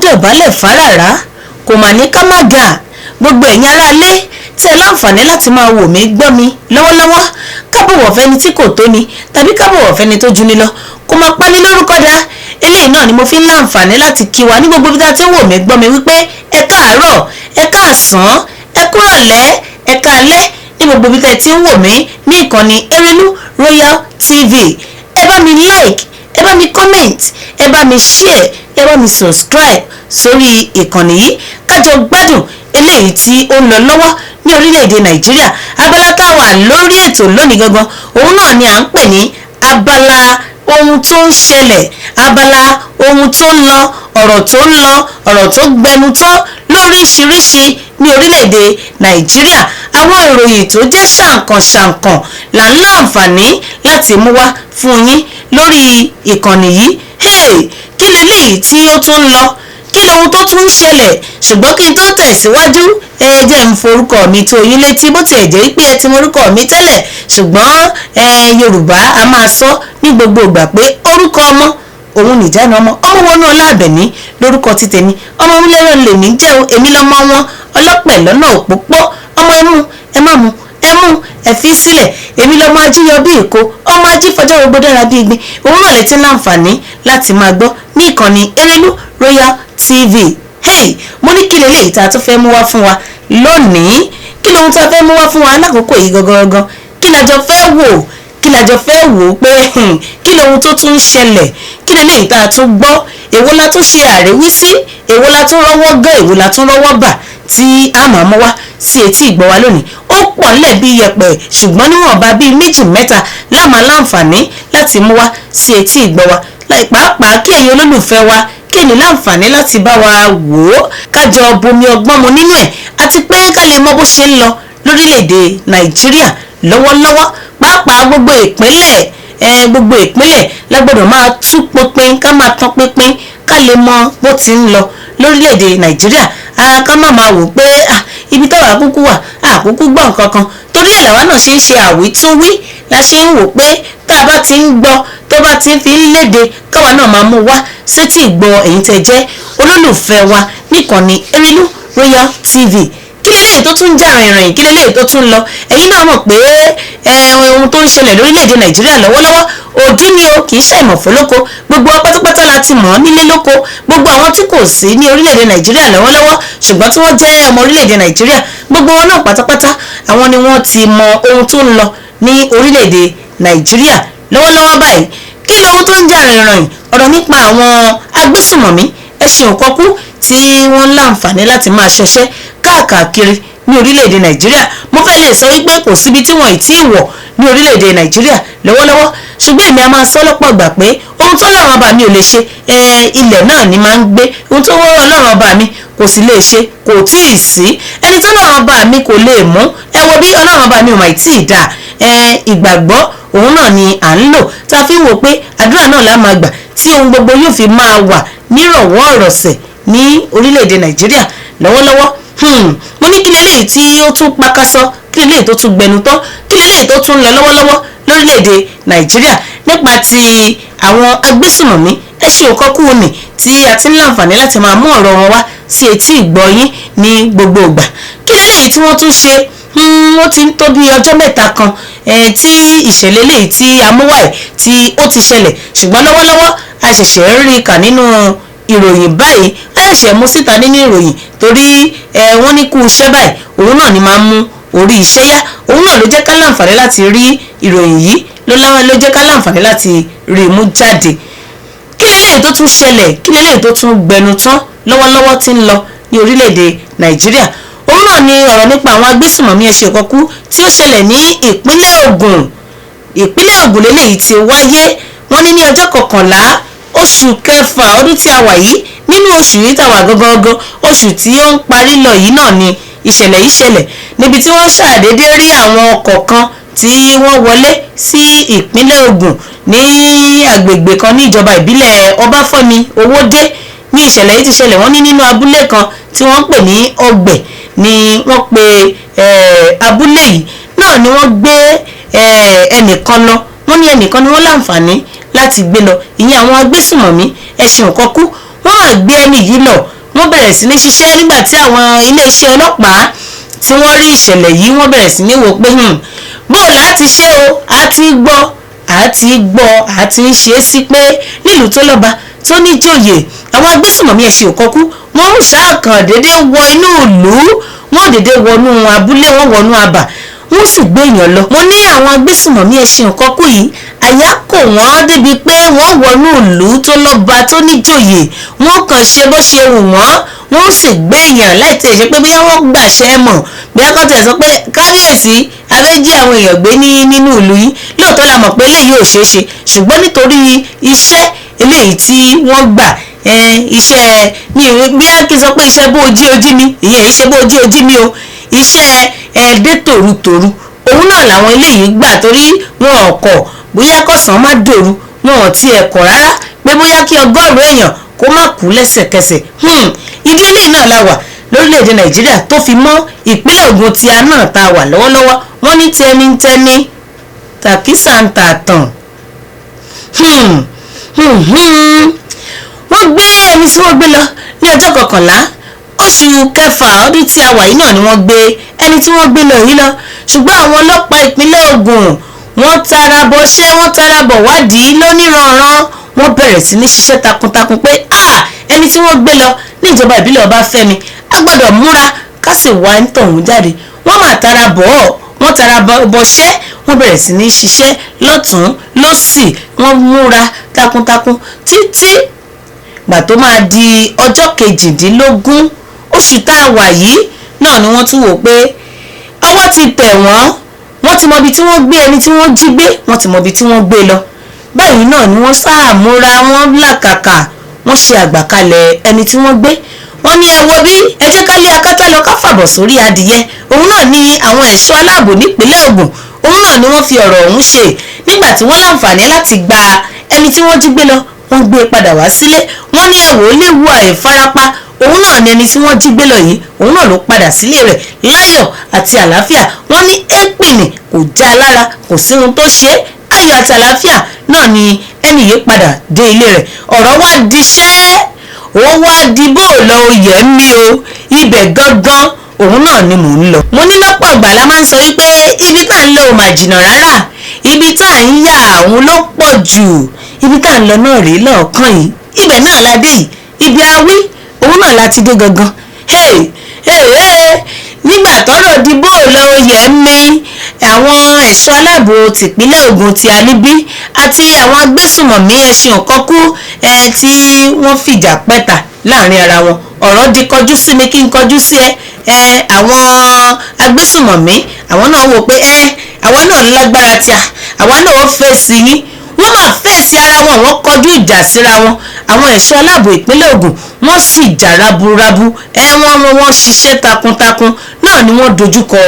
Dọ̀bálẹ̀ fáràrá kò mà ní ká má ga. Gbogbo ẹ̀yin aráalé tí ẹ láǹfààní láti máa wò mí gbọ́ mi lọ́wọ́lọ́wọ́, ká bọ̀wọ̀ fẹ́ni tí kò tó ni tàbí ká bọ̀wọ̀ fẹ́ni tó ju ni lọ kó máa pani lórúkọ dá. Eléyìí náà ni mo fi ń láǹfààní láti kí wa ní gbogbo bí tá a ti ń wò mí gbọ́ mi wípé ẹ káàárọ̀, ẹ káàsán, ẹ kúrọ̀lẹ́, ẹ káalẹ́ ní gbogbo bí tá a ti ń wò mí ní ìkànnì Erelu Royal TV. Ẹ bá mi like, ẹ bá mi comment, ẹ bá mi share, ẹ bá mi subscribe sórí ìkànnì yìí, kájọ gbádùn eléyìí tí ó ń lọ lọ́wọ́ ní orílẹ̀-èdè Nàìjíríà. Abala tá a wà lórí ètò lónìí gangan, òun náà ni à ń pè ní abala ohun tó ń ṣẹlẹ̀, abala ohun tó ń lọ, ọ̀rọ̀ tó ń lọ, ọ̀rọ̀ tó gbẹnu tán lóríṣiríṣi ní orílẹ̀-èdè Nàìjíríà. Àwọn ìròyìn tó jẹ́ ṣàǹkànṣàǹkàn là ń láǹfààní láti mú wá fún yín lórí ìkànnì yìí. Hey, kí leléyìí tí ó tún ń lọ? Kí lohun tó tún ń ṣẹlẹ̀? Ṣùgbọ́n kí n tó tẹ̀síwájú, ẹ jẹ́ ń forúkọ mi tó yín létí. Bó tiẹ̀ jẹ́ pé ẹ ti morúkọ mi tẹ́lẹ̀, ṣùgbọ́n Yorùbá a máa sọ ní gbogbo ìgbà pé orúkọ ọmọ òun nìjánu ọmọ. Ọmọ wọnú ọlá Àbẹ̀ní lórúkọ ti tèmi. Ọmọ múlẹ́rọ̀ lèmi jẹ́ o. Èmi lọ́mọ wọn ọlọ́pẹ̀ lọ́nà òpópó. Ọmọ ẹmú ẹ má mu ẹmú ẹ fi sílẹ̀. Èmi lọ́mọ ajíyọ bí èkó, ọmọ ajífọjọ́ gbogbo dára bí igbin. Òun náà lè ti láǹfààní láti máa gbọ́ ní ìkànnì Erelu Royal TV. Hey, mo ní kí leléyìí tá a tún fẹ́ mú wá fún wa lónìí? Kí lohun tá a fẹ́ mú wá fún wa lákòókò yìí gangan? Kí la jọ fẹ́ wò? Kí la jọ fẹ́ wò ó pé kí lohun tó tún ń ṣẹlẹ̀? Kí leléyìí tá a tún gbọ́? Èwo la tún ṣe àríwísí? Èwo la tún rọ́wọ́ gán? Èwo la tún rọ́wọ́ bà tí a máa mú wá sí etí ìgbọ́ wa lónìí? Ó pọ̀ nílẹ̀ bí yẹpẹ̀, ṣùgbọ́n níwọ̀nba bíi méjì mẹ́ta láàmà láǹfààní láti mú wá sí etí ìgbọ́ wa, pàápàá kí ẹ̀yin olólùfẹ́ wa kí ẹ̀yin láǹfààní láti bá wa wò ó, kájọ bomi ọgbọ́n mu nínú ẹ̀, àti pé ká lè mọ bó ṣe ń lọ lórílẹ̀‐èdè Nàìjíríà lọ́wọ́lọ́wọ́, pàápàá gbogbo ìpínlẹ̀. Gbogbo ìpínlẹ̀ la gbọ́dọ̀ máa tú pinpin, ká máa tán pinpin, ká lè mọ bó ti ń lọ lórílẹ̀‐èdè Nàìjíríà. Ká má máa wò pé ibi táwa kúkú wà, àkúkú gbọ́ nǹkan kan. Torí ẹ̀ làwa náà ṣe ń ṣe àwítúnwí, la ṣe ń wò pé tá a bá ti ń gbọ́, tó bá ti ń fi ń léde, káwa náà máa mú wá sétí ìgbọ́ ẹ̀yin tẹ́ jẹ́ olólùfẹ́ wa níkànnì Erelu Royal TV. Kí leléyìí tó tún jà rìnrìn? Kí leléyìí tó tún lọ? Ẹ̀yin náà mọ̀ pé ohun tó ń ṣẹlẹ̀ lórílẹ̀‐èdè Nàìjíríà lọ́wọ́lọ́wọ́, òdí ni o, kì í ṣàìmọ̀ fólóko. Gbogbo wa pátápátá la ti mọ̀ nílé lóko. Gbogbo àwọn tí kò sí ní orílẹ̀‐èdè Nàìjíríà lọ́wọ́lọ́wọ́ ṣùgbọ́n tí wọ́n jẹ́ ọmọ orílẹ̀‐èdè Nàìjíríà, gbogbo wọn náà pátápátá, àwọn ni wọ́n ti mọ ohun tó ń lọ ní orílẹ̀‐èdè Nàìjíríà lọ́wọ́lọ́wọ́ báyìí. Kí lohun tó ń jà rìnrìn? Ọ̀rọ̀ nípa àwọn agbésùmọ̀mí ẹṣin òkọ́kú tí wọ́n ń láǹfààní láti máa ṣọṣẹ́ káàkiri ní orílẹ̀-èdè Nàìjíríà. Mo fẹ́ lè sọ wípé kò síbi tí wọ́n ì tí ì wọ̀ ní orílẹ̀-èdè Nàìjíríà lọ́wọ́lọ́wọ́. Ṣùgbọ́n èmi a máa sọ lọ́pọ̀ ìgbà pé ohun tó Ọlọ́run ọba mi ò lè ṣe, ilẹ̀ náà ni máa ń gbé. Ohun tó wọ́rọ̀ Ọlọ́run ọba mi kò sì lè ṣe, kò tí ì sí ẹni tó Ọlọ́run ọba mi kò lè mú. Ẹ wo bí Ọlọ́run ọba mi ò mà tí ì dà. Ìgbàgbọ́ òun náà ni à ń lò, tá a fi ń wò pé àdúrà náà la máa gbà tí ohun gbogbo yóò fi máa wà nírọ̀wọ́ ọ̀rọ̀sẹ̀ ní orílẹ̀-èdè Nàìjíríà lọ́wọ́lọ́wọ́. Mo ní kí leléyìí tí ó tún pakasọ? Kí leléyìí tó tún gbẹnu tán? Kí leléyìí tó tún lọ lọ́wọ́lọ́wọ́ lórílẹ̀-èdè Nàìjíríà nípa ti àwọn agbésùmọ̀mí ẹṣin òkọ́kú ni tí a ti ń láǹfààní láti máa mú ọ̀rọ̀ wọn wá sí etí ìgbọ́ yín ní gbogbo ìgbà? Kí leléyìí tí wọ́n tún ṣe? Ó ti ń tó bí ọjọ́ mẹ́ta kan tí ìṣẹ̀lẹ̀ eléyìí tí a mú wáyé tí ó ti ṣẹlẹ̀, ṣùgbọ́n lọ́wọ́lọ́wọ́ a ṣẹ̀ṣẹ̀ ń rí kà nínú ìròyìn báyìí. A ṣẹ̀ṣẹ̀ mú síta nínú ìròyìn torí wọ́n ní kú iṣẹ́ báyìí, òun náà ni máa ń mú orí iṣẹ́ yá. Òun náà ló jẹ́ ká láǹfààní láti rí ìròyìn yìí, ló jẹ́ ká láǹfààní láti rí mú jáde. Kí leléyìí tó tún ṣẹlẹ̀? Kí leléyìí tó tún gbẹnu tán lọ́wọ́lọ́wọ́ tí ń lọ ní orílẹ̀-èdè Nàìjíríà? Òun náà ni ọ̀rọ̀ nípa àwọn agbésùmọ̀mí ẹṣin òkọ́kú tí ó ṣẹlẹ̀ ní ìpínlẹ̀ Ògùn. Ìpínlẹ̀ Ògùn leléyìí ti wáyé. Wọ́n ní ní ọjọ́ 11 oṣù kẹfà ọdún tí a wà yìí, nínú oṣù yìí tá a wà gangan, oṣù tí ó ń parí lọ yìí náà ni ìṣẹ̀lẹ̀ yìí ṣẹlẹ̀, níbi tí wọ́n ṣàdédé rí àwọn ọkọ̀ kan tí wọ́n wọlé sí ìpínlẹ̀ Ògùn ní agbègbè kan ní ìjọba ìbílẹ̀ Ọbáfẹ́mi Owódé ní ìṣẹ̀lẹ̀ yìí ti ṣẹlẹ̀. Wọ́n ní nínú abúlé kan tí wọ́n ń pè ní Ọgbẹ̀ ni wọ́n pe abúlé yìí náà ni wọ́n gbé ẹnìkan lọ. Wọ́n ní ẹnìkan ni wọ́n láǹfààní láti gbé lọ, ìyẹn àwọn agbésùmọ̀mí ẹṣin òkọ́kú. Wọ́n á gbé ẹni yìí lọ. Wọ́n bẹ̀rẹ̀ sí ní ṣiṣẹ́ nígbà tí àwọn iléeṣẹ́ ọlọ́pàá tí wọ́n rí ìṣẹ̀lẹ̀ yìí, wọ́n bẹ̀rẹ̀ sí ní wò pé bó o láti ṣe o. A ti gbọ́, a ti gbọ́, a ti ń ṣe é sí pé nílùú tó lọ́ba, tó níjòyè, àwọn agbésùmọ̀mí ẹ̀sìn òkọ́kú, wọ́n ń ṣàkàn déédéé wọ inú ìlú, wọ́n déédéé wọnú abúlé, wọ́n wọnú abà, wọ́n sì gbé èèyàn lọ. Mo ní àwọn agbésùmọ̀mí ẹ̀sìn òkọ́kú yìí, àyà kò wọ́n débi pé wọ́n wọnú ìlú tó lọ́ba, tó níjòyè, wọ́n kàn ṣe bó ṣe wù wọ́n, wọ́n sì gbé èèyàn láì tẹ̀ ṣe pé bóyá wọ́n gbàṣẹ mọ̀, bóyá kọ́ tẹ̀ sọ pé kábíyèsí, abẹ́jí àwọn èèyàn gbé ní nínú ìlú yìí. Lóòótọ́ la mọ̀ pé eléyìí ò ṣeé ṣe, ṣùgbọ́n nítorí iṣẹ́ eléyìí tí wọ́n gbà, iṣẹ́ mi bí a kì í sọ pé iṣẹ́ bó ojí ojí mi, ìyẹn iṣẹ́ bó ojí ojí mi o, iṣẹ́ ẹ̀ẹ́dẹ́ tòrutòru òun náà làwọn eléyìí gbà, torí wọn ò kọ̀ bóyá kọ̀sán má dòru, wọn ò tiẹ̀ kọ̀ rárá pé bóyá kí 100 èèyàn kó má kú lẹ́sẹ̀kẹsẹ̀. Ìdí eléyìí náà la wà lórílẹ̀‐èdè Nàìjíríà tó fi mọ́ ìpínlẹ̀ Ògùn tí a náà ta wà lọ́wọ́lọ́wọ́. Wọ́n ní tẹni tẹni tàkísà ń tà tàn. Wọ́n gbé ẹni tí wọ́n gbé lọ ní ọjọ́ 11 oṣù kẹfà ọdún tí a wà yìí náà ni wọ́n gbé ẹni tí wọ́n gbé lọ yìí lọ. Ṣùgbọ́n àwọn ọlọ́pàá ìpínlẹ̀ Ògùn, wọ́n tara bọ̀ ṣẹ́, wọ́n tara bọ̀ wádìí lóníranran, wọ́n bẹ̀rẹ̀ sí ní ṣiṣẹ́ takuntakun pé ẹni tí wọ́n gbé lọ ní ìjọba ìbílẹ̀ Ọbáfẹ́mi, a gbọ́dọ̀ múra ká sì wá ń tọ̀hún jáde. Wọ́n mà tara bọ̀ ọ́, wọ́n tara bọ̀ ṣẹ́, wọ́n bẹ̀rẹ̀ sí ní ṣiṣẹ́ lọ́tún lọ́sì, wọ́n múra takuntakun títí gbà tó máa di ọjọ́ 18 oṣù tá a wà yìí náà ni wọ́n tún wò pé ọwọ́ ti tẹ̀ wọ́n. Wọ́n ti mọbi tí wọ́n gbé ẹni tí wọ́n jí gbé, wọ́n ti mọbi tí wọ́n gbé lọ. Báyìí náà ni wọ́n sáà múra, wọ́n làkàkà, wọ́n ṣe àgbàkalẹ̀ ẹni tí wọ́n gbé. Wọ́n ní ẹ wo bí, ẹ jẹ́ ká lé akátá lọ, ká fàbọ̀ sórí adìyẹ. Òun náà ni àwọn ẹ̀ṣọ́ aláàbò nípínlẹ̀ Ògùn, òun náà ni wọ́n fi ọ̀rọ̀ ọ̀hún ṣe nígbà tí wọ́n láǹfààní láti gba ẹni tí wọ́n jí gbé lọ. Wọ́n gbé padà wá sílé. Wọ́n ní ẹ wò ó, léwu àìfarapa òun náà ni ẹni tí wọ́n jí gbé lọ yìí, òun náà ló padà sílé rẹ̀ láyọ̀ àti àlàáfíà. Wọ́n ní épìnì kò já lára, kò sí ohun tó ṣe é, ayọ̀ àti àlàáfíà náà ni ẹni yìí padà dé ilé rẹ̀. Ọ̀rọ̀ wá diṣẹ́, ó wá di bóòlọ oyè mi o, ibẹ̀ gangan òun náà ni mò ń lọ. Mo ní lọ́pọ̀ ìgbà la máa ń sọ wípé ibi tá à ń lọ ò mà jìnnà rárá, ibi tá à ń yà òun ló pọ̀ jù. Ibi tá à ń lọ náà rèé lọ́ọ̀kan yìí, ibẹ̀ náà la dé yìí, ibi awí òun náà la ti dé gangan. Hey hey hey, nígbà tọ́rọ̀ di bóòlọ oyè mi, àwọn ẹ̀ṣọ́ aláàbò tìpínlẹ̀ Ògùn ti Alíbí àti àwọn agbésùmọ̀mí ẹṣin òkọ́kú ẹ tí wọ́n fìjà pẹ́ta láàrin ara wọn, ọ̀rọ̀ di kọjú sí mi kí n kọjú sí ẹ. Ẹ àwọn agbésùmọ̀mí, àwọn náà wò pé ẹ àwa náà lágbára tí a àwa náà ó fèsì yín. Wọ́n máa fèsì ara wọn, wọ́n kọjú ìjà síra wọn. Àwọn ẹ̀ṣọ́ aláàbò ìpínlẹ̀ Ògùn, wọ́n sì jà raburabu. Ẹ wọ́n ṣiṣẹ́ takuntakun náà ni wọ́n dojúkọ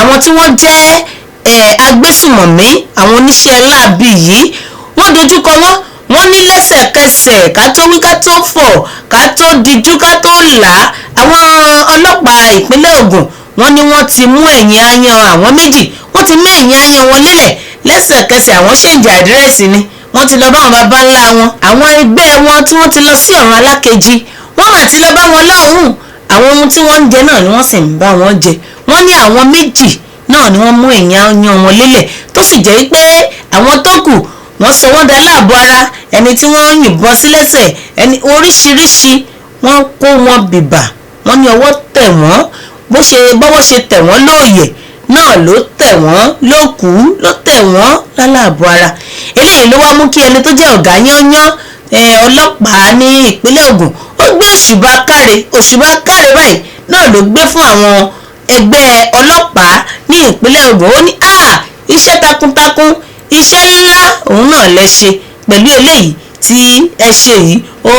àwọn tí wọ́n jẹ́ ẹ agbésùmọ̀mí, àwọn oníṣẹ́ láabi yìí. Wọ́n dojúkọ wọn. Wọ́n ní lẹ́sẹ̀kẹsẹ̀, ká tó wí ká tó fọ̀, ká tó dijú ká tó là á, àwọn ọlọ́pàá ìpínlẹ̀ Ògùn, wọ́n ní wọ́n ti mú ẹ̀yìn ayan àwọn méjì, wọ́n ti mú ẹ̀yìn ayan wọn lélẹ̀ lẹ́sẹ̀kẹsẹ̀. Àwọn ṣèǹjì àdírẹ́sì ni wọ́n ti lọ bá àwọn baba ńlá wọn, àwọn ẹgbẹ́ wọn tí wọ́n ti lọ sí ọ̀run alákejì, wọ́n mà ti lọ bá wọn lọ́hùn. Àwọn ohun tí wọ́n ń jẹ náà ni wọ́n sì ń bá wọn jẹ. Wọ́n ní àwọn méjì náà ni wọ́n mú ẹ̀yìn ayan wọn lélẹ̀, tó sì jẹ́ pé àwọn tó kù, wọ́n sọ wọ́n dá láàbọ̀ ara, ẹni tí wọ́n yìnbọn sí lẹ́sẹ̀, ẹni oríṣiríṣi, wọ́n kó wọn bìbà. Wọ́n ní ọwọ́ tẹ̀ wọ́n, bó ṣe bọ́wọ́ ṣe tẹ̀ wọ́n lóòyè náà ló tẹ̀ wọ́n lókùú, ló tẹ̀ wọ́n láláàbọ̀ ara. Eléyìí ló wá mú kí ẹni tó jẹ́ ọ̀gá yányán ọlọ́pàá ní ìpínlẹ̀ Ògùn ó gbé òṣùbà káre. Òṣùbà káre báyìí náà ló gbé fún àwọn ẹgbẹ́ ọlọ́pàá ní ìpínlẹ̀ Ògùn. Ó ní iṣẹ́ takuntakun, iṣẹ́ ńlá òun náà lẹ ṣe pẹ̀lú eléyìí tí ẹ ṣe yìí. Ó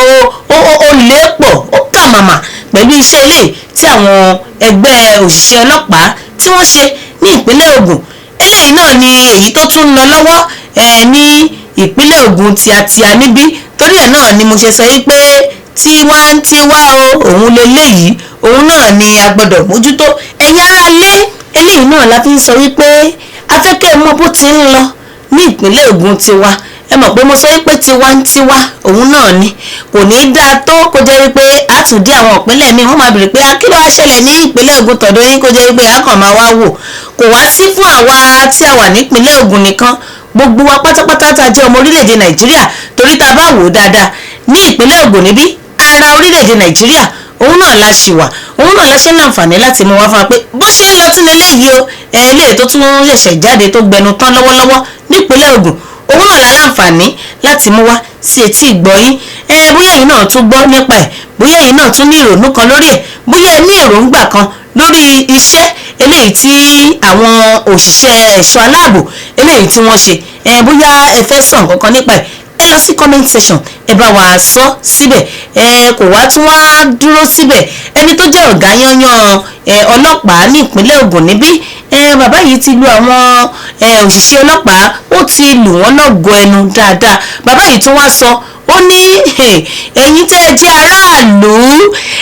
lé pọ̀, ó kà màmá pẹ̀lú iṣẹ́ eléyìí tí àwọn ẹgbẹ́ òṣìṣẹ́ ọlọ́pàá tí wọ́n ṣe ní ìpínlẹ̀ Ògùn. Eléyìí náà ni èyí tó tún ń lọ lọ́wọ́ ní ìpínlẹ̀ Ògùn tíatíá níbí. Torí ẹ̀ náà ni mo ṣe sọ yìí pé tiwantiwa o, òun leléyìí, òun náà ni a gbọ́dọ̀ mójútó. Ẹ̀yin ará lé, eléyìí náà la fi ń sọ wípé a fẹ́ kẹ́ ẹ mọ bó ti ń lọ ní ìpínlẹ̀ Ògùn tiwa. Ẹ Ẹ mọ̀ pé mo sọ wípé tiwantiwa òun náà ni kò ní í dáa tó kó jẹ́ wípé a tún dé àwọn ìpínlẹ̀ míì, wọ́n máa bèrè pé kí ló wá ṣẹlẹ̀ ní ìpínlẹ̀ Ògùn tọ̀dọ̀ yín, kó jẹ́ wípé a kàn máa wá wò. Kò wá sí fún àwa tí a wà nípínlẹ̀ Ògùn nìkan, gbogbo wa pátápátá tá a jẹ́ ọmọ orílẹ̀-èdè Nàìjíríà, torí tá a bá wò ó dáadáa, ní ìpínlẹ̀ Ògùn níbí, ara orílẹ̀-èdè Nàìjíríà òun náà la ṣì wà. Òun náà la ṣe ń láǹfààní láti mú wá fún wa pé bó ṣe ń lọ tún leléyìí o. Eléyìí tó tún ṣẹ̀ṣẹ̀ jáde tó gbẹnu tán lọ́wọ́lọ́wọ́ nípínlẹ̀ Ògùn, òun náà la láǹfààní láti mú wá sí etí ìgbọ́yín. Bóyá ẹ̀yin náà tún gbọ́ nípa ẹ̀, bóyá ẹ̀yin náà tún ní ìrònú kan lórí ẹ̀, bóyá ẹ ní èròǹgbà kan lórí iṣẹ́ eléyìí tí àwọn òṣìṣẹ́ ẹ̀ṣọ́ aláàbò eléyìí tí wọ́n ṣe, bóyá ẹ fẹ́ sọ nǹkan kan nípa ẹ̀, ẹ lọ sí comment section, ẹ bá wa sọ síbẹ̀. Kò wá tún wá dúró síbẹ̀. Ẹni tó jẹ́ ọ̀gá yányán ọlọ́pàá ní ìpínlẹ̀ Ògùn níbí, bàbá yìí ti lu àwọn òṣìṣẹ́ ọlọ́pàá, ó ti lù wọ́n lọ́gọ ẹnu dáadáa. Bàbá yìí tún wá sọ, ó ní ẹ̀yin tẹ́ ẹ jẹ́ aráàlú,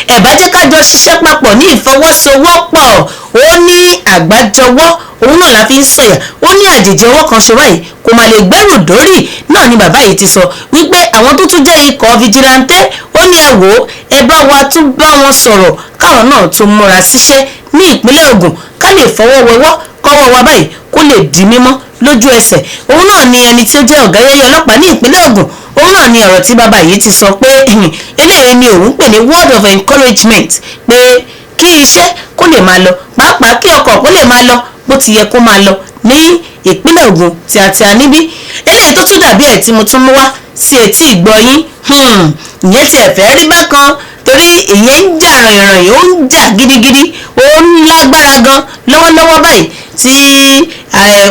ẹ bá jẹ́ ká jọ ṣiṣẹ́ papọ̀ ní ìfọwọ́sowọ́pọ̀. Ó ní àgbájọwọ́ òun náà la fi ń sọ̀yà, ó ní àjèjì ọwọ́ kan ṣe báyìí kò mà lè gbẹ́rù dórí. Náà ni bàbá yìí ti sọ wípé àwọn tó tún jẹ́ ikọ̀ vigilante, ó ní ẹ wò ó, ẹ bá wa tún bá wọn sọ̀rọ̀ káwọn náà tún múra síṣẹ́ ní ìpínlẹ̀ Ògùn, ká lè fọwọ́ wẹwọ́ kọ́wọ́ wa báyìí kó lè di mímọ́ lójú ẹsẹ̀. Òun náà ni ẹni tí ó jẹ́ ọ̀gá yẹ́yẹ́ ọlọ́pàá ní ìpínlẹ̀ Ògùn, òun náà ni ọ̀rọ̀ tí bàbá yìí ti sọ pé eléyìí ni òun pè ní word of encouragement, pé kí iṣẹ́ kó lè máa lọ, pàápàá kí ọkọ̀ kó lè máa lọ bó ti yẹ kó máa lọ ní ìpínlẹ̀ Ògùn tí a ti a níbí. Eléyìí tó tún dàbí ẹ̀ tí mo tún mú wá sí etí ìgbọ́yín, ìyẹn tí ẹ fẹ́ rí bákan, torí ìyẹn ń jà ràyìnràyìn, ó ń jà gidigidi, ó ń lágbára gan lọ́wọ́lọ́wọ́ báyìí, tí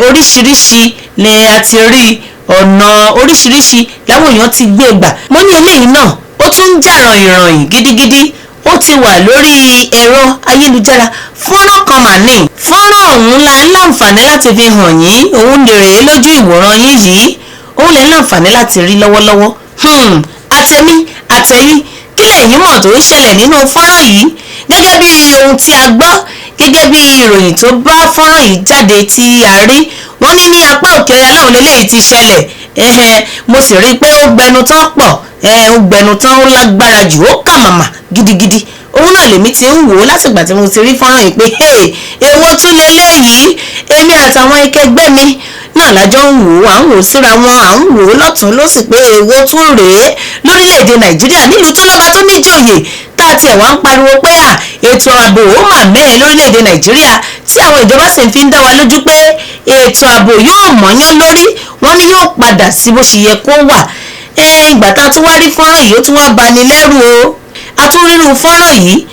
oríṣiríṣi ni a ti rí, ọ̀nà oríṣiríṣi làwọn èèyàn ti gbé gbà. Mo ní eléyìí náà ó tún ń jà ràyìnràyìn gidigidi, ó ti wà lórí ẹ̀rọ ayélujára. Fọ́nrán kan mà ní, fọ́nrán ọ̀hún la ń láǹfààní láti fi hàn yín. Òun lè rèé lójú ìwòran yín yìí, òun lè ń láǹfààní láti rí lọ́wọ́lọ́wọ́. Àtẹ̀mí àtẹ̀yìn, kí lẹ̀yin mọ̀ tó ń ṣẹlẹ̀ nínú fọ́nrán yìí? Gẹ́gẹ́ bí ohun tí a gbọ́, gẹ́gẹ́ bí ìròyìn tó bá fọ́nrán yìí jáde tí a rí, wọ́n ní ní apá òkè ọya lọ́hùn lélẹ́yìí ti ṣẹlẹ̀. Mo sì rí i pé ó gbẹnu tán pọ̀, ó gbẹnu tán, ó lágbára jù, ó kà màmá gidigidi. Òun náà lèmi ti ń wò ó látìgbà tí mo ti rí fọ́nrán yìí pé èwo tún leléyìí. Èmi àtàwọn akẹgbẹ́ mi náà lájọ ń wò ó, à ń wò ó síra wọn, à ń wò ó lọ́tún lósì pé èwo tún rèé lórílẹ̀‐èdè Nàìjíríà, nílùú tó lọ́ba tó níjòyè, tá a tiẹ̀ wá ń pariwo pé à ètò ààbò ó mà mẹ́ẹ̀ lórílẹ̀‐èdè Nàìjíríà, tí àwọn ìjọba sì fi ń dá wa lójú pé ètò ààbò yóò mọ̀yán lórí, wọ́n ní yóò padà sí bó ṣe yẹ kó wà. Ìgbà tá a tún wá rí fọ́nrán yìí, ó tún wá bani lẹ́rù o. A tún rírun fọ́nrán yìí,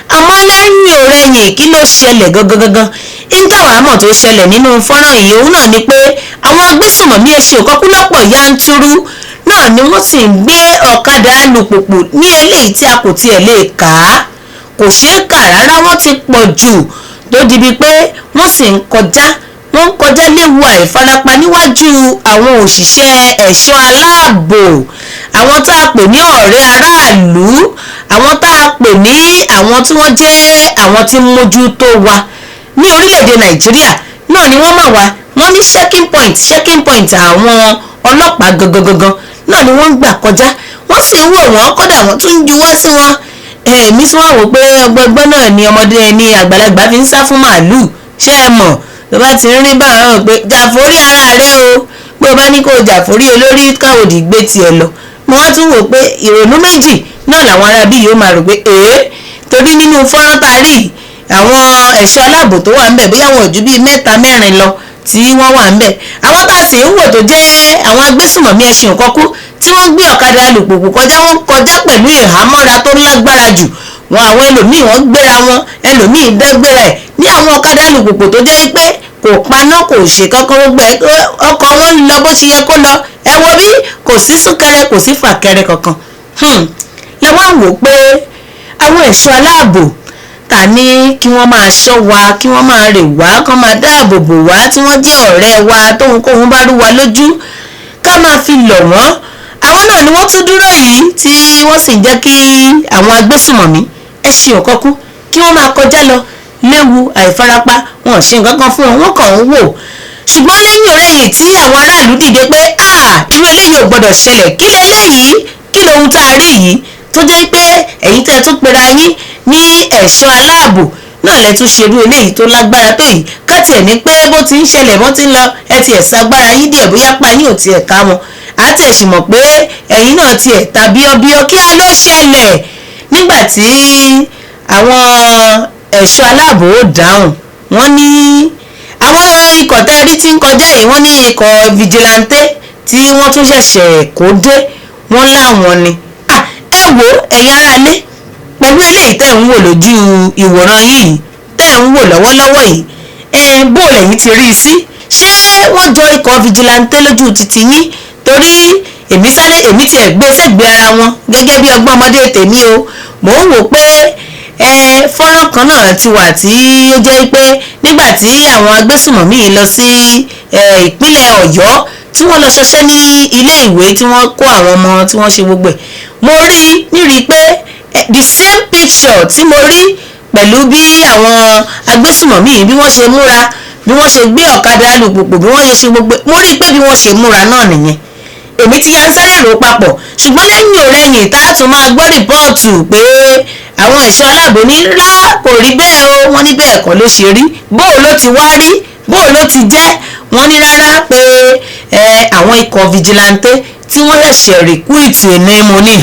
àmọ́ lẹ́yìn ọ̀rẹ̀yìn, kí ló ṣẹlẹ̀ gangan gangan? Ń táwọn àmọ̀ tó ṣẹlẹ̀ nínú fọ́nrán yìí, òun náà ni pé àwọn agbésùnmọ̀mí ẹṣin òkọ́kú lọ́pọ̀ yanturu náà ni wọ́n sì ń gbé ọ̀kadà alùpùpù ní eléyìí tí a kò tiẹ̀ lè kà á, kò ṣeé kà rárá. Wọ́n ti pọ̀ jù tó di bíi pé wọ́n sì ń kọjá, wọ́n ń kọjá léwu àìfarapa níwájú àwọn òṣìṣẹ́ ẹ̀ṣọ́ aláàbò, àwọn tá a pè ní ọ̀rẹ́ aráàlú, àwọn tá a pè ní àwọn tí wọ́n jẹ́ àwọn tí ń mójútó wa ní orílẹ̀-èdè Nàìjíríà náà ni wọ́n mà wá. Wọ́n ní checking point, checking point àwọn ọlọ́pàá gangan gangan náà ni wọ́n ń gbà kọjá, wọ́n sì ń wò wọ́n, kódà wọ́n tún ń juwọ́ sí wọn. Èmi tí wọ́n wò pé ọgbọ́ngbọ́n náà ni ọmọdé ní àgbàlagbà fi ń sá fún màálùú. Ṣé ẹ mọ̀ tó bá ti ń rí báwọn pé jàforí ara rẹ o, pé o bá ní kó jàforí olórí káwòdì gbé tiẹ̀ lọ. Mo wá tún wò pé ìrònú méjì náà làwọn arábí yìí ó máa rò pé èé, torí nínú fọ́nrán tá a rí, àwọn ẹ̀ṣọ́ aláàbò tó wà ńbẹ̀ bóyá wọn ò ju bíi mẹ́ta mẹ́rin lọ tí wọ́n wà ńbẹ̀. Àwọn tá a sì ń wò tó jẹ́ àwọn agbésùmọ̀mí ẹṣin òkọ́kú tí wọ́n gbé ọ̀kadà alùpùpù kọjá, wọ́n kọjá pẹ̀lú ìhámọ́ra tó lágbára jù wọn. Àwọn ẹlòmíì wọ́n gbéra wọn, ẹlòmíì dágbéra ẹ̀ ní àwọn ọ̀kadà alùpùpù tó jẹ́ pé kò paná, kò ṣe kankan, gbogbo ẹ̀ ọkọ̀ wọn ń lọ bó ṣe yẹ kó lọ. Ẹ wo bí kò sí súnkẹrẹ, kò sí fàkẹrẹ kankan. Lẹ́wọ́n wò pé àwọn ẹ̀ṣọ́ aláàbò ta ní kí wọ́n máa ṣọ́ wa, kí wọ́n máa rè wá, kán máa dáàbò bò wá, tí wọ́n jẹ́ ọ̀rẹ́ wa, tóhunkóhun bá rú wa lójú ká máa fi lọ̀ wọ́n, àwọn náà ni wọ́n tún dúró yìí tí wọ́n sì ń jẹ́ kí àwọn agbésùmọ̀mí ẹṣin òkọ́kú kí wọ́n máa kọjá lọ léwu àìfarapa. Wọn ò ṣe nǹkan kan fún wọn, wọ́n kàn ń wò. Ṣùgbọ́n lẹ́yìn ọ̀rẹ́yìn tí àwọn aráàlú dìde pé, "Ah, irú eléyìí ò gbọ́dọ̀ ṣẹlẹ̀. Kí leléyìí? Kí lohun tá a rí yìí tó jẹ́ pé ẹ̀yin tẹ́ ẹ tún pera yín ní ẹ̀ṣọ́ aláàbò náà lẹ tún ṣerú eléyìí tó lágbára tó yìí?" Ká tiẹ̀ ní pé bó ti ń ṣẹlẹ̀, bó ti ń lọ, ẹ tiẹ̀ sagbára yín díẹ̀, bóyá pa yín ò tiẹ̀ ká wọn, àti ẹ̀ sì mọ̀ pé ẹ̀yin náà tiẹ̀ ta bíọ́bíọ́. Kí á ló ṣẹlẹ̀? Nígbà tí àwọn ẹ̀ṣọ́ aláàbò ó dáhùn, wọ́n ní àwọn ikọ̀ tẹ́rí tí ń kọjá yìí, wọ́n ní ikọ̀ vigilante tí wọ́n tún ṣẹ̀ṣẹ̀ kó dé, wọ́n láwọn ni. Ẹ wo, ẹ̀yin aráalé, pẹ̀lú eléyìí tẹ́ ń wò lójú ìwòran yìí, tẹ́ ń wò lọ́wọ́lọ́wọ́ yìí, ẹ bó lẹ́yìn ti rí i sí? Ṣé wọ́n jọ ikọ̀ vigilante lójú títí yín? Torí èmi sáré, èmi tiẹ̀ gbé sẹ́gbẹ̀ẹ́ ara wọn gẹ́gẹ́ bí ọgbọ́n ọmọdé tèmi o. Mò ń wò pé ẹ fọ́nrán kan náà ti wà tí ó jẹ́ pé nígbà tí àwọn agbésùmọ̀mí lọ sí ìpínlẹ̀ Ọ̀yọ́, tí wọ́n lọ ṣọṣẹ́ ní ilé ìwé, tí wọ́n kó àwọn ọmọ, tí wọ́n ṣe gbogbo ẹ̀, mo rí nírí pé the same picture tí mo rí pẹ̀lú bí àwọn agbésùmọ̀mí, bí wọ́n ṣe múra, bí wọ́n ṣe gbé ọ̀kadà alùpùpù, bí wọ́n ṣe ṣe gbogbo ẹ̀, mo rí pé bí wọ́n ṣe múra náà nìyẹn. Èmi ti ya ń sáré rò papọ̀. Ṣùgbọ́n lẹ́yìn òrẹ́yìn tá a tún máa gbọ́ report pé àwọn ẹ̀ṣọ́ aláàbò ní rá, kò rí bẹ́ẹ̀ o. Wọ́n ní bẹ́ẹ̀ kọ́ ló ṣe rí. Bóò ló ti wá rí? Bóò ló ti jẹ́? Wọ́n ní rárá, pé àwọn ikọ̀ vigilante tí wọ́n ṣẹ̀ṣẹ̀ recruit ní. Mo ní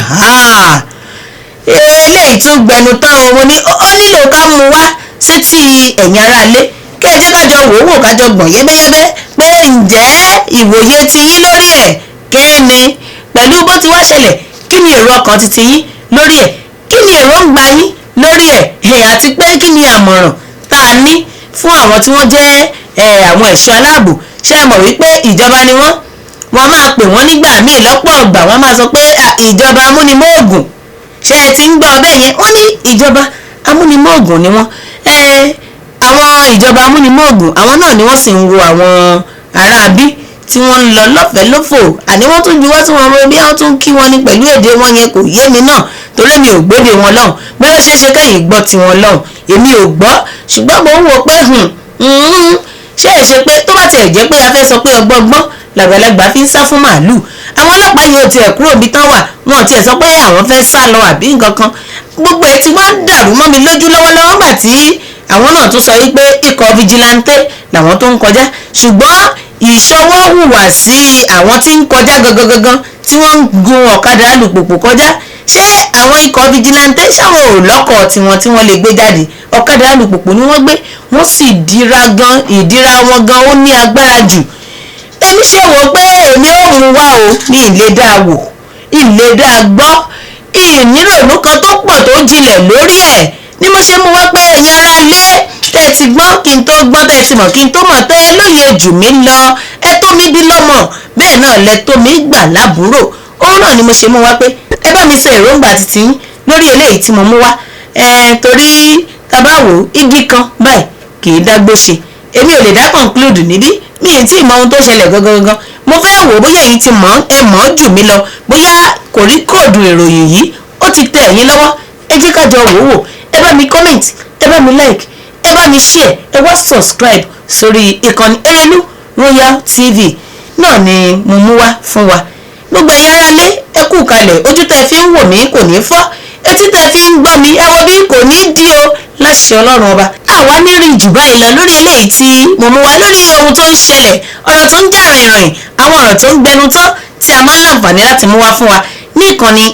eléyìí tún gbẹnu tán o. Mo ní ó nílò ká mú wá sétí ẹ̀yin aráalé, kí ẹ jẹ́ ká jọ wò ó wò, ká jọ gbọ̀n yẹ́bẹ́yẹ́bẹ́ pé ǹjẹ́ ìwòye ti yín lórí ẹ̀ kí ni? Pẹ̀lú bó ti wá ṣẹlẹ̀, kí ni èrò ọkàn ti yín lórí ẹ̀? Kí ni èròǹgbà yín lórí ẹ̀? Àti pé kí ni àmọ̀ràn tá a ní fún àwọn tí wọ́n jẹ́ àwọn ẹ̀ṣọ́ aláàbò? Ṣé ẹ mọ̀ wípé ìjọba ni wọ́n? Wọ́n máa pè wọ́n nígbà míì, lọ́pọ̀ ọgbà, wọ́n máa sọ pé ìjọba amúnimóògùn. Ṣé ẹ ti ń gbọ́ ọbẹ̀ yẹn? Wọ́n ní ìjọba amúnimóògùn ni wọ́n. Àwọn ìjọba amúnimóògùn, àwọn náà ni wọ́n sì ń wo àwọn aráabí tí wọ́n ń lọ lọ́fẹ̀ẹ́ lófò. Àní wọ́n tún juwọ́ sí wọn, bí wọ́n tún kí wọn ní pẹ̀lú èdè wọn yẹn, kò yé mi náà, torí mi ò gbóde wọn lọ́hùn. Bí wọ́n ṣe ṣe kẹ́yìn gbọ́ tiwọn lọ́hùn, èmi ò gbọ́. Ṣùgbọ́n mo ń wò pé ṣé ẹ ṣe pé tó bá tiẹ̀ jẹ́ pé a fẹ́ sọ pé ọgbọ́ngbọ́n làgbàlagbà fi ń sá fún màálù, àwọn ọlọ́pàá yìí ò tiẹ̀ kúrò bí tán wà, wọn ò tiẹ̀ sọ pé àwọn fẹ́ sá lọ àbí nǹkan kan. Gbogbo ẹ̀ ti wá ń dàrú mọ́ mi lójú lọ́wọ́lọ́wọ́ gbà tí àwọn náà tún sọ wípé ikọ̀ vigilante làwọn tó ń kọjá. Ṣùgbọ́n ìṣọwọ́ hùwà sí àwọn tí ń kọjá gangan gangan, tí wọ́n ń gun ọ̀kadà alùpùpù kọjá, ṣé àwọn ikọ̀ vigilante ṣáwọn ò lọ́kọ̀ tiwọn tí wọ́n lè gbé jáde? Ọ̀kadà alùpùpù ni wọ́n gbé, wọ́n sì dira gan, ìdíra wọn gan ó ní agbára jù. Èmi ṣe wò pé èmi ò mú wá o, ní ìlé dáa wò, ìlé dáa gbọ́, ìníròònú kan tó pọ̀ tó jinlẹ̀ lórí ẹ̀ ni mo ṣe mú wá pé ẹ̀yin ará lé, tẹ́ ẹ ti gbọ́n kí n tó gbọ́n, tẹ́ ẹ ti mọ̀ kí n tó mọ̀, tẹ́ ẹ lóye jù mí lọ, ẹ tó mi bí lọ́mọ, bẹ́ẹ̀ náà lẹ tó mi gbà lábúrò. Òun náà ni mo ṣe mú wá pé ẹ bá mi sọ èròǹgbà títí yín lórí eléyìí tí mo mú wá. Ẹ torí tá bá wò, igi kan báyìí kì í dágbó ṣe. Èmi ò lè dá conclude níbí, mi ì tí ì mọ ohun tó ṣẹlẹ̀ gangan gangan. Mo fẹ́ wò bóyá ẹ̀yin ti mọ̀, ẹ mọ̀ jù mí lọ, bóyá kò rí kóòdù ìròyìn yìí ó ti tẹ̀ ẹ̀yin lọ́wọ́. Ẹ jẹ́ ká jọ wò wò. Ẹ bá mi comment, ẹ bá mi like, ẹ bá mi share, ẹ wá subscribe sórí ìkànnì Erelú Royal TV. Náà ni mo mú wá fún wa. Gbogbo ẹ̀yin aráalé, ẹ kú kalẹ̀. Ojú tẹ́ fi ń wò mí kò ní fọ́, etí tẹ́ fi ń gbọ́ mi, ẹ wo bí, kò ní dí o, láṣẹ Ọlọ́run Ọba. Àwa ní rìn jù báyìí lọ lórí eléyìí tí mo mú wá, lórí ohun tó ń ṣẹlẹ̀, ọ̀rọ̀ tó ń jà rìnrìn, àwọn ọ̀rọ̀ tó ń gbẹnu tán tí a máa ń láǹfààní láti mú wá fún wa ní ìkànnì.